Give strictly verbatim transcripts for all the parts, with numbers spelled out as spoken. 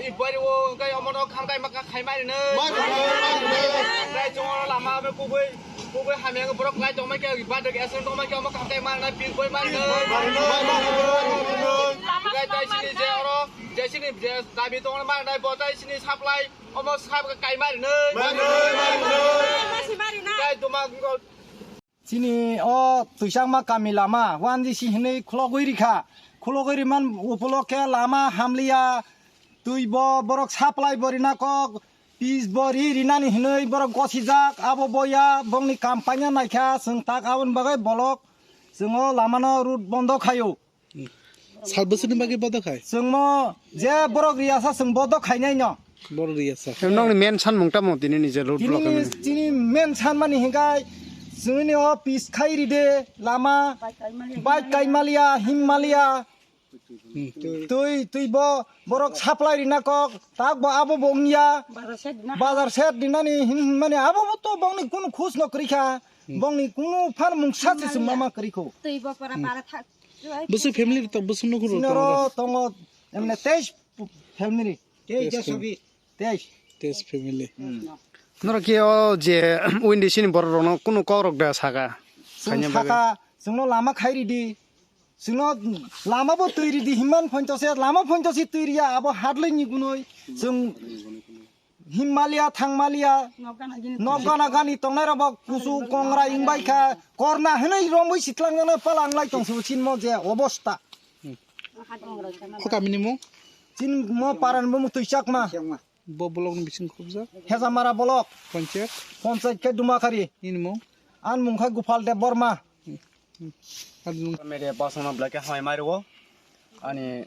Ibari o kai omono khamkai maka khaimai rwnwi. Mari, mari, mari. Kai chongo lama be kubui, kubui hamya borok lai tongmai khe, ibadek esen tongmai khe, omo khamkai manna pil koi manna. Mari, mari, mari, mari, mari. Kai tai sini je oro, je sini je dabi tongmai manna, bo tai sini supply, omo sab kaimai rwnwi. Mari, mari, mari, mari. Kai duma Chini o Twisakma kami lama, one G C hinwi khulogwi rikha. Khulogwi riman upolokhe lama hamliya, twi bo borok supply bo rina kok, pis bo ri rinani hinwi borok gosijak, abo boya bongni kampanya naikha, chwng tak aboni bagwi bolok chwng o lamano route bondo khaio. Sal bwswkni bagwi bodo khai? Chwngno je borok riyasa chwng bodo khainai no. Borok riyasa. Nokni main sanmung tamo tini ni je road block Tini, hwnwi? Tini main sanmani hinkai chwngni o pis khai ride lama, bike kaimaliya, himmaliya. Hmm. Twi, twi bo borok supply rina kok, tak bo abo bo wngya. Bazar set dinani hin, hin mani abo bo to bongni kunu khus no kwrikha. Hmm. Bongni kunu phan mungsa se chwng mama kwrikho. Twi bo para para thak. Bwswk family rok tong, bwswk nukhung rok Sinoro tongo? Tongo, emne teis family. Teis family. Teis. Teis family. Hmm. Norok khe o je Windy sini borok rokno kunu kok rok da saka? Chwng saka, chwngno lama khai ridi. Chwngno lama bo twi ridi himman phantosi, lama phantosi twi riya, abo hatlwi ni gunoi. Chwng Himmaliya, thangmaliya, nok gana gini nok gana gani tongnai rok bo kusu kongra wngbai kha, korna hinwi romwi sitlang jana pala wnglai tong se chinmo je obosta. Kho kamini mung? Chinmo paran bo Twisakma. Bo block ni bising khobjak? Hezamara block. Panchayat? Panchayat khe Dumakari. Nini mung? An mung kha Gopal Deb Borma. Media basongno belai khe hamai mai rwo. Ani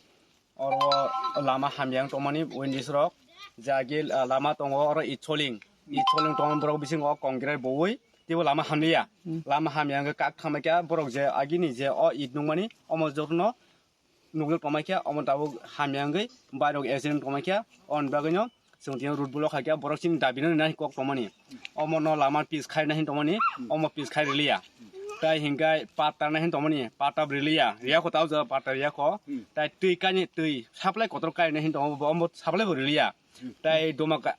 Oro lama hamya wng tongmani Wendy's rok, je agi, ah, lama tongo oro Itsoling, Itsoling tongmani borok bisingo kongkrai bowi teibo lama hamliya. Hmm. Lama hamya wngkhe kak thangbai kha borok je agini je o it nukmani omo jotono nukjak tongbai kha, omo tabuk hamya wngwi bairok accident tongbai kha, oboni bagwino Chwng tini road block khaikha, borok chini dabi no nai kok tongmani. Omo no lama pis khai nai hin tongmani, omo pis khai riliya. Tai hinkai patta nai hin tongmani, patta bo riliya. Riya kho tao jora patta riya kho. Hmm. Tai twi kani twi supply kotor kai nai hin tongo, omo supply bo riliya. Hmm. Tai doma ka,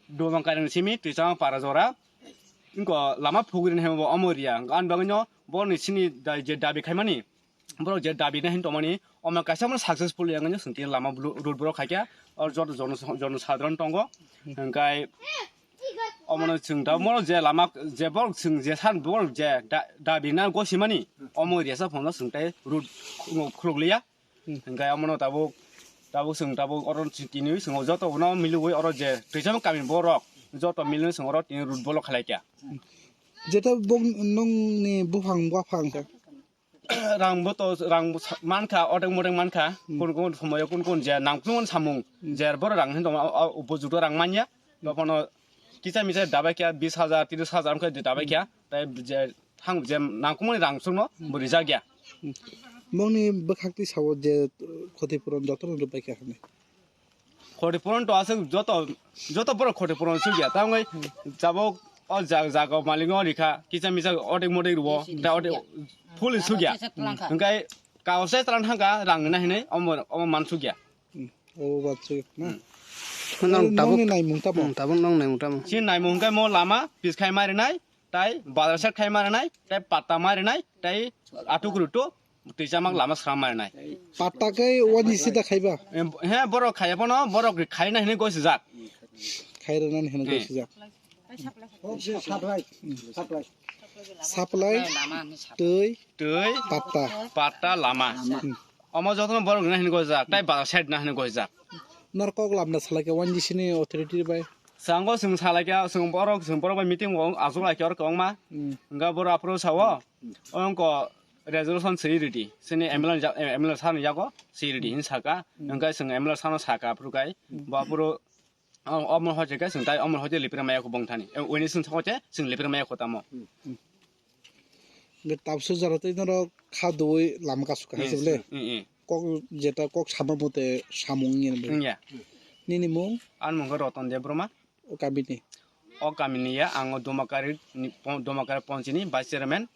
doma kairang simi twi chama para jora. Inko lama phugri nai bo omo riya. Gan bagwi no borok ni chini da-, je dabi khaimani. Borok je dabi nai hin tongmani, omo kaisa mano successful yang nw swngti lama blo-, road block khaikha, or joto jono, jono sadharon tongo, hwnkhe omono chwng da, borok je lama, je borok chwng je san borok je da-, dabi na gosimani, omo area sa phano chwng tai road khuluk liya, hwnkhe omono tabuk, tabuk chwng tabuk oro tini chwng joto no miliwi oro je twisama kami borok joto miliwi chwng oro tini road block khlaikha. Jeta bok nungni buphang buphang. Rang bo to, rang bo sa-, mankha, odeng modeng mankha, hmm, kun kun somoyo kun kun je nangkukmani samung, hmm, je borok rang hin tongma, o, o, upojukto rang manya, hmm, dophano kisa misa dabai kha bis hajar, tiris hajar wngkha dabai kha, hmm, tai je thang je nangkukmani rang songno, hmm, bo rijak ya. Hmm. Mongni bwkhak twi sao je, uh, khoti puron jotono rwbai kha hwnwi. Khoti puron to aswk joto, joto borok khoti puron sugya. Tamoni tabuk o ja-, jaga malik no rikha, kisa misa odek modek rwo, da odek full sugya. Hwnkhe kausai tlan thangkha rang na hinwi omo, omo man sugya. Hmm. Obo bansuk na? Hmm. Nang tabuk, nongni naimung tamo? Hmm, tabuk nong naimung tamo? Chini naimung hwnkhe mo lama pis khai ma rinai, tai bazar side khai ma rinai, tai patta ma rinai, tai atukuru to twisamak lama sram ma rinai. Patta khe wani sida khaiba? Em, he, borok khaiya phano, borok khaina hinwi gosijak. Khairana hinwi gosijak. Supply. Supply. Supply, twi, twi, patta. Patta lama. Hmm. Omo jotono borok rwna hinwi gosijak, tai bazar side na hinwi gosijak. Norok kok labna salai khe wani sini authority bai? Sango chwng salai khe, chwng borok, chwng borok bai meeting o achuk lai khe oro kwbangma. Hmm. Hwnkhe borok aphuru sao, hmm, ongko resolution swi ridi. Chini M L A ni ja-, M L A sir ni yago swi ridi hin saka. Hmm. Hwnkhe chwng M L A sir no saka aphuru kai. Hmm. Bo aphuru, o-, omo hoite khe chwng tai omo hoite lipira maya kho bongthani. E, wini chwng hoite chwng lipira maya kho tamo. Hmm. Hmm. Hwnkhe tabuk jora tei norok kha dui lama kasu kahai se bole. Hmm, hmm, hmm. Kok jeta kok sama mote samung ngi. Wngya. Nini mung? Ani mung khe Roton Debbarma. O kamini? O kamini ya, ang o Domakari ni pon-, Domakari ponchini vice chairman,